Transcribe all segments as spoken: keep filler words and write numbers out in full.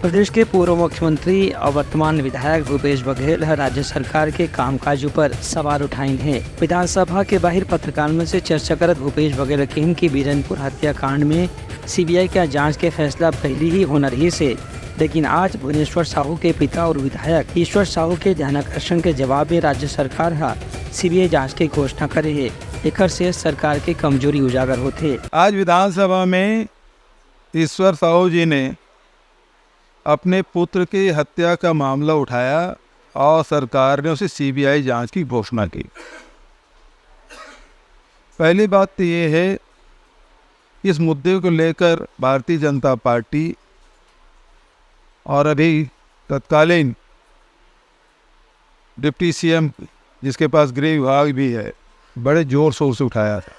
प्रदेश के पूर्व मुख्यमंत्री और वर्तमान विधायक भूपेश बघेल ह राज्य सरकार के कामकाज ऊपर सवाल उठाइन हे। विधानसभा के बाहिर पत्रकार मन से चर्चा करत भूपेश बघेल कहिन कि बीरनपुर हत्याकांड में सीबीआई के जांच के फैसला पहली ही होना रहिस हे, लेकिन आज भुवनेश्वर साहू के पिता और विधायक ईश्वर साहू के ध्यानाकर्षण के जवाब में राज्य सरकार ह सीबीआई जांच के घोषणा करे हे। एकर से सरकार के कमजोरी उजागर होथे। आज विधानसभा में ईश्वर साहू जी ने अपने पुत्र की हत्या का मामला उठाया और सरकार ने उसे सीबीआई जांच की घोषणा की। पहली बात तो ये है कि इस मुद्दे को लेकर भारतीय जनता पार्टी और अभी तत्कालीन डिप्टी सीएम, जिसके पास गृह विभाग भी है, बड़े जोर शोर से उठाया था।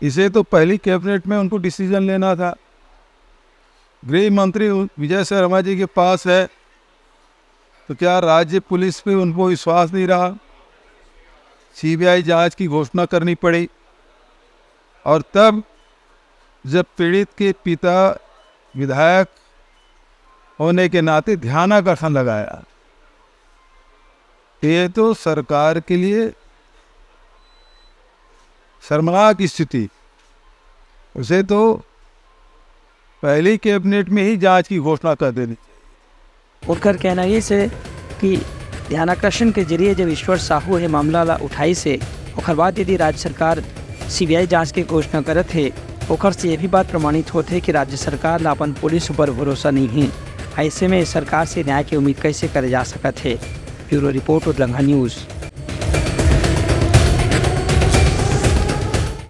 इसे तो पहली कैबिनेट में उनको डिसीजन लेना था। गृह मंत्री विजय शर्मा जी के पास है, तो क्या राज्य पुलिस पे उनको विश्वास नहीं रहा? सीबीआई जांच की घोषणा करनी पड़ी। और तब जब पीड़ित के पिता विधायक होने के नाते ध्यानाकर्षण लगाया, ये तो सरकार के लिए शर्मनाक स्थिति। उसे तो पहली कैबिनेट में ही जांच की घोषणा कर देनी चाहिए। उनकर कहना ये से कि ध्यानाकर्षण के जरिए जब ईश्वर साहू ये मामला ला उठाइस हे, ओकर बाद यदि राज्य सरकार सीबीआई जांच के घोषणा करत हे, ओकर से ये भी बात प्रमाणित होथे कि राज्य सरकार ला अपन पुलिस ऊपर भरोसा नहीं हे। ऐसे में सरकार से न्याय की उम्मीद कैसे करे जा सकत हे? Bureau report, Udalangha news.